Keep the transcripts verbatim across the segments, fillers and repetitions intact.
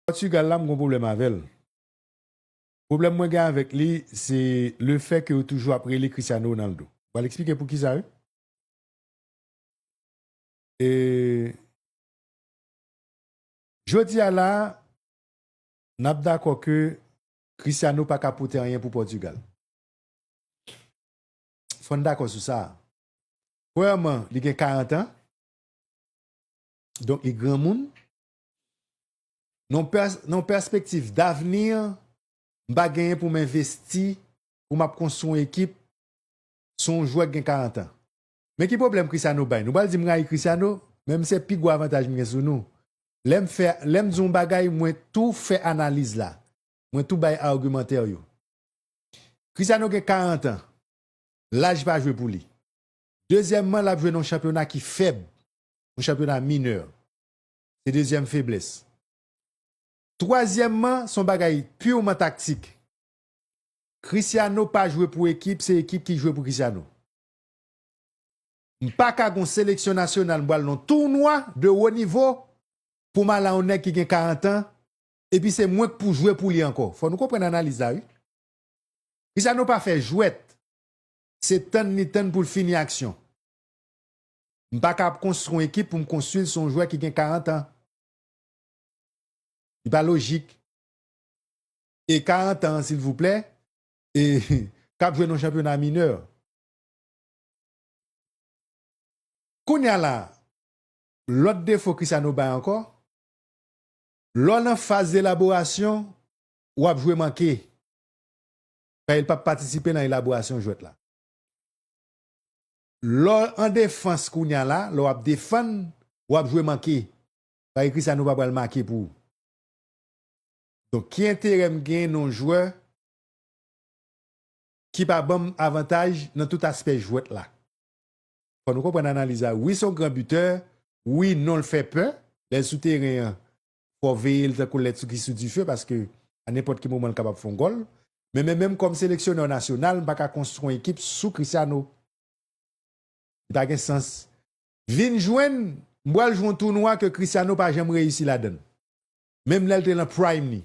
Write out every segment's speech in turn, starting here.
Pòtigal la, m gon pwoblèm avè l. Pwoblèm mwen gen avèk li, se le fè ke yo toujou ap rele Cristiano Ronaldo. M pral eksplike pou ki sa, wi. E, jodi a la, n ap dakò ke Cristiano pa ka pote anyen pou Pòtigal. Fò n dakò sou sa. Premyèman, li gen karant an. Donk, li granmoun. Nan pès-, nan pèspektiv davni, m pa genyen pou m envesti, pou m ap konstwi yon ekip sou yon jwè k gen karant an. Men ki pwoblèm Cristiano bay nou? Nou pral di m rayi Cristiano, men m se pi gwo avantaj m gen sou nou. Lè m fè, lè m di yon bagay, mwen tou fè analiz la. Mwen tou bay agimantè yo. Cristiano gen karant an. Laj pa jwe pou li. Dezyèmman, l ap jwe nan yon chanpyona ki fèb. Yon chanpyona minè. Se dezyèm feblès. Twazyèmman, se yon bagay pirman taktik. Cristiano pa jwe pou ekip, se ekip ki jwe pou Cristiano. M pa ka gon seleksyon nasyonal, m pral nan tounwa de wo nivo pou m al a yon nèg ki gen karant an, epi se mwen k pou jwe pou li ankò. Fò nou konprann analiz la, wi. Cristiano pa fè jwèt, se tann li tann pou l fini aksyon. M pa ka ap konstwi yon ekip pou m konstwi l sou yon jwè ki gen karant an. Li pa lojik. E karant an, silvouplè, e k ap jwe nan chanpyona minè. Kounye a la, lòt defo Cristiano bay ankò, lè w nan faz elaborasyon, w ap jwe manke. Paske l p ap patisipe nan elaborasyon jwèt la. Lè w an defans kounye a la, lè w ap defann, w ap jwe manke. Paske Cristiano pa pral make pou ou. Donk, ki enterè m gen nan yon jwè ki pa ban m avantaj nan tout aspè jwèt la? Fò nou konprann analiz la. Wi, se yon gran bitè. Wi, non, l fè pè. Lè l sou teren an, fò w veye l tankou lèt sou ki sou dife, paske a nenpòt ki moman l kapab fè yon gòl. Men, men menm kòm seleksyonè nasyonal, m pa ka konstwi yon ekip sou Cristiano. Li pa gen sans. Vin jwenn, m pral jwe yon tounwa ke Cristiano pa janm reyisi ladan l. Menm lè l te nan prime li.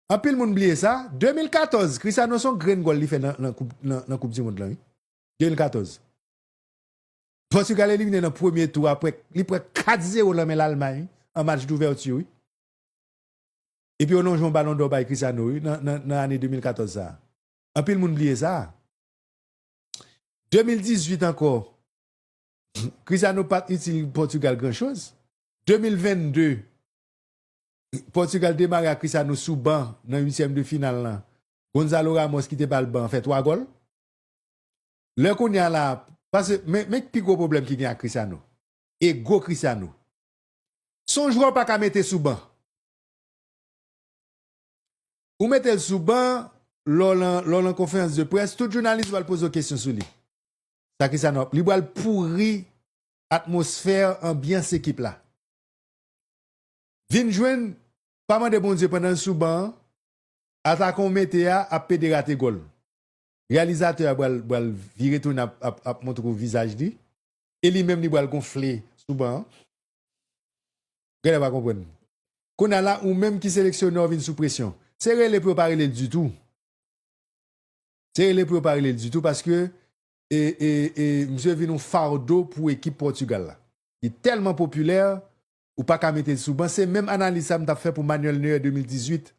Anpil moun bliye sa. De mil katòz, Cristiano se yon grenn gòl li fè nan, nan koup, nan, nan koup di mond lan, wi. De mil katòz. Pòtigal elimine nan premye tou apre li pran kat zewo nan men Lalmay, wi, an match douvèti, wi. Epi yo lonje yon Balon dò bay Cristiano, wi, nan, nan, nan ane de mil katòz sa a. Anpil moun bliye sa. De mil dizuit ankò, Cristiano pa t itil Pòtigal gran choz. De mil vennde, Pòtigal demare ak Cristiano sou ban nan uityèm de final lan. Gonzalo Ramos ki te ba l ban an fè twa gòl. Lè kounye a la, paske, men, men pi gwo pwoblèm ki gen ak Cristiano. Ego Cristiano. Se yon jwè w pa ka mete sou ban. Ou mete l sou ban, lè w lan, lè w lan konferans de près, tout jounalis pral poze w kesyon sou li. Sa Cristiano ap, li pral pouri atmosfè, anbyans ekip la. Vin jwenn, pa mande Bondye pandan l sou ban an, atakan w mete a ap pede rate gòl. Reyalizatè a pral, pral vire tounen ap, ap, ap montre w vizaj li. E li menm li pral gonfle sou ban an. Genlè pa konprann. Kounye a la, ou menm ki seleksyonè, w vin sou presyon. Se rele pou yo pa rele l ditou. Se rele pou yo pa rele l ditou paske e, e, e, misye vin yon fado pou ekip Pòtigal la. Li tèlman popilè, ou pa ka mete l sou ban. Se menm analiz sa m t ap fè pou Manuel Neuer de mil dizuit.